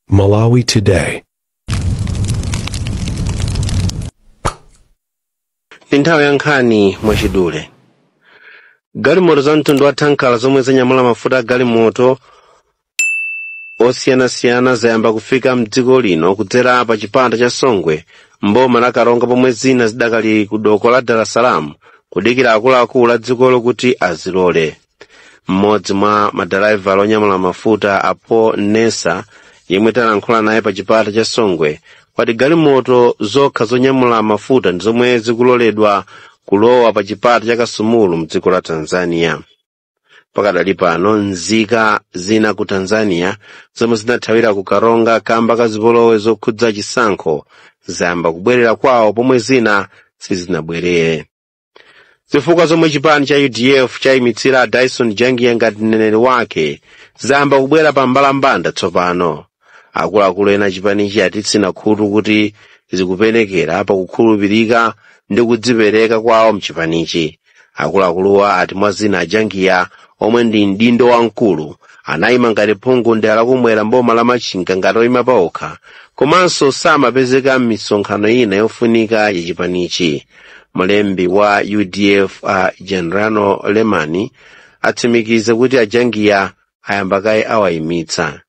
Malawi Today. Ndi nthawi ya nkhani mwachidule. Galimoto za mtundu wa thankala zomwe zanyamula mafuta a galimoto osiyanasiyana zayamba kufika mdziko lino kudzera pa chipata cha Songwe mboma la Karonga, pomwe zina zidakali ku doko la Dar es Salaam kudikira akuluakulu a dzikolo kuti azilole. Mmodzi mwa madalaivala onyamula mafuta, apo Nesa, yemwe talankhula naye pa chipata cha Songwe, wati galimoto zokha zonyamula mafuta ndi zomwe zikuloledwa kulowa pa chipata cha Kasumulu mdziko la Tanzania. Pakadali pano, nzika zina ku Tanzania zomwe zinathawira ku Karonga kamba ka zipolowe zokhudza chisankho zayamba kubwerera kwawo, pomwe zina sizinabwerere. Zifukwa zomwe chipani cha UDF chayimitsira Dyson Jangiya ngati mneneri wake zayamba kubwera pa mbalambanda tsopano. Akuluakulu ena chipanichi atitsina khutu kuti zikupenekera pakukhulupirika ndi kudzipereka kwawo mchipanichi. Akuluakuluwa ati mwa zina, Ajangiya, omwe ndi mdindo wamkulu, anayima ngati phungu ndi alakumwera mboma la Machinga ngati oyima paokha, komanso samapezeka m'misonkhano ina yofunika yachipanichi. Mlembi wa UDF a Generano Lemani atsimikiza kuti Ajangiya ayamba kaye awayimitsa.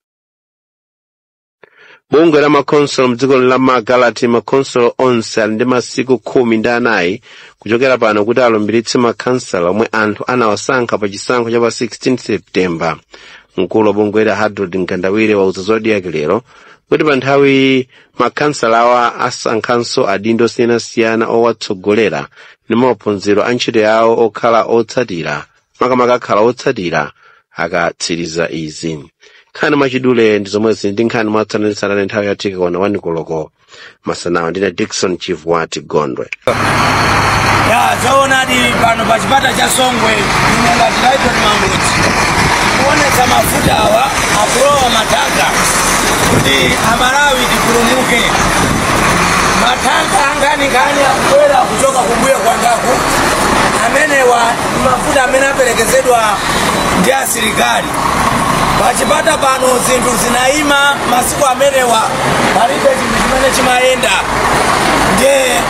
Bungwe la makonsolo mdziko la Magalati, makonsolo onse ali ndi masiku 14 kuchokera pano kuti alumbiritse makhansala omwe anthu anawasankha pa chisankho cha pa 16 Septemba. Mkulu wa bungweli, Hadrod Mkandawire, wauza Zodiak lero kuti pa nthawi makhansala awa asankhanso adindo osiyanasiyana owatsogolera ndi maphunziro a ntchito yawo okhala otsatira, makamaka akhala otsatira akatsiriza izi. Nkhani mwachidule ndi zomwezi ndi nkhani mwatsatanetsatane nthawi yathika kona 1 koloko masanawa. Ndine Dickson Chivwati Gondwe. Ya, zoonadi, pano pa chipata cha Songwe ine ngati Lighton Mangochi kuonetsa mafuta awa akulowa matanka kuti Amalawi tipulumuke. Matanka anganikani akubwera kuchoka kumbuyo kwangaku. Amenewa ndi mafuta amene aperekezedwa ndi asilikali. Pachipata pano zinthu zinayima masiku amenewa, palibe chinthu chimene chimayenda. Ndiye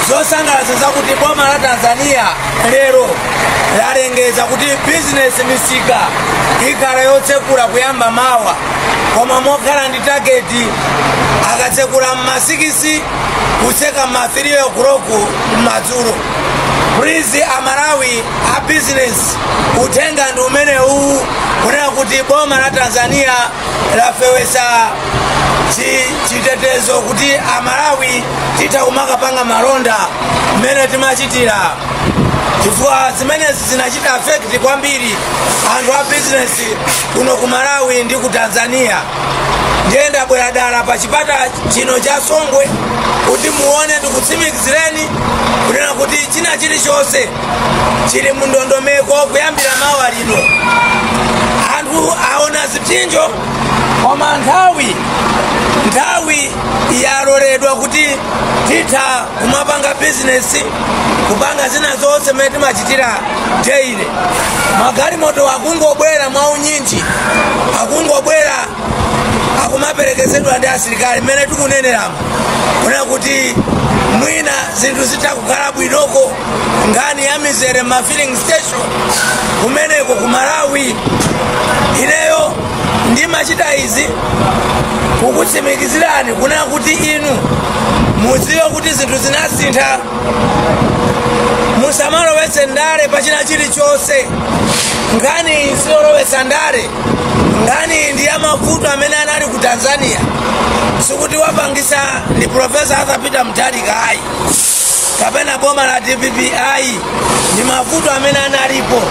zosangalatsa zakuti boma la Tanzania lero lalengeza kuti bizinesi, misika ikhala yotsekula kuyamba mawa, koma mokhala ndi target, akatsekula mma 6, kutseka mma 3 o'clock m'madzulo. Please, Amalawi a business, uthenga ndi umene uwu, kunena kuti boma la Tanzania lafewesa chitetezo kuti Amalawi titha kumakapanga malonda mmene timachitira, chifukwa zimenezi zinachita affect kwambiri anthu a bizinesi kuno ku Malawi ndi ku Tanzania. Ndiye ndabwera dala pa chipata chino cha Songwe kuti muone, ndikutsimikizireni kunena kuti china chilichonse chili mndondomeko kuyambira mawa lino. Anthu aona zipsinjo, koma nthawi yaloledwa kuti titha kumapanga bizinesi, kupanga zina zonse mmene timachitira daily. Magalimoto akungobwera mwaunyinji, akungobwera, akumaperekezedwa ndi asilikali mmene tikuneneramo, kunena kuti mwina zinthu zitha kukhala bwinoko nkhani ya mizere ma filling station kumeneko ku Malawi. Ineyo ndimachita izi kukutsimikizirani kunena kuti inu mudziwe kuti zinthu zinasintha. Musamalowetse ndale pachina chilichonse. Nkhani iyi siyolowetsa ndale, nkhani iyi ndi ya mavuto amene anali ku Tanzania. Sikuti wapangisa ndi Professor Arthur Peter Mutharika, ayi, kapena boma la DPP, ayi. Ndi mavuto amene analipo.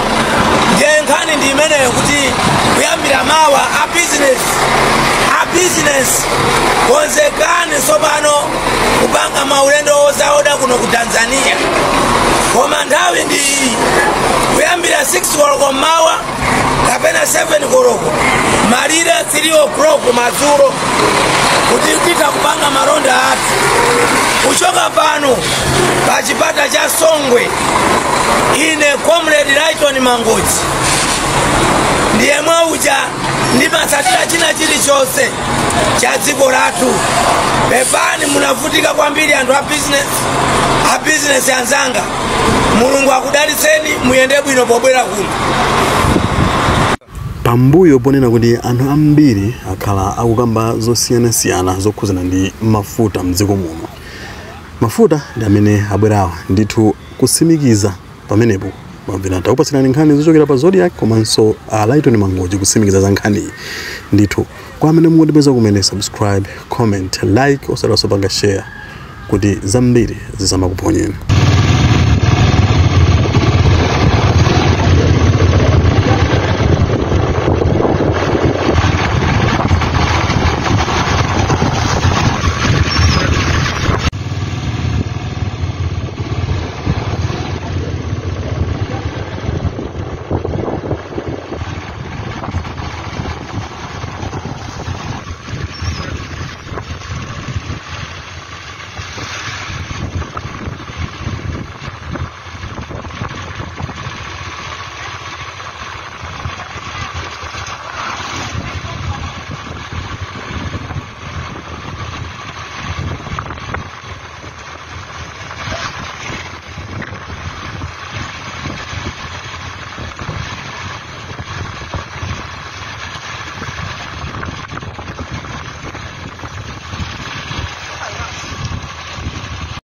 Ndiye nkhani ndi imeneyo, kuti kuyambira mawa a business konzekani tsopano kupanga maulendo ozaoda kuno ku Tanzania. Koma nthawi ndi iyi, kuyambira 6 koloko mmawa kapena 7 koloko, malire 3 o'clock madzulo, kuti titha kupanga malonda athu. Kuchoka pano pa chipata cha Songwe, ine Comrade Lighton Mangochi, ndiye mwauja. Ndimatsatira china chilichonse cha dziko lathu. Pepani, munavutika kwambiri anthu a business, a business anzanga. Mulungu akudalitseni, muyende bwino pobwera kuno. Pambuyo ponena kuti anthu ambiri akhala akukamba zosiyanasiyana zokhuzana ndi mafuta mdziko muno, mafuta ndi amene abwerawa ndithu kusimikiza pamenepo. Mwamvera, takupatsirani nkhani zochokera pa Zodiak komanso Lighton Mangochi kusimikiza za nkhaniyi ndithu. Kwa amene mukutipeza kumene, subscribe, comment, like, osati panga share kuti zambiri zisamakuponyeni.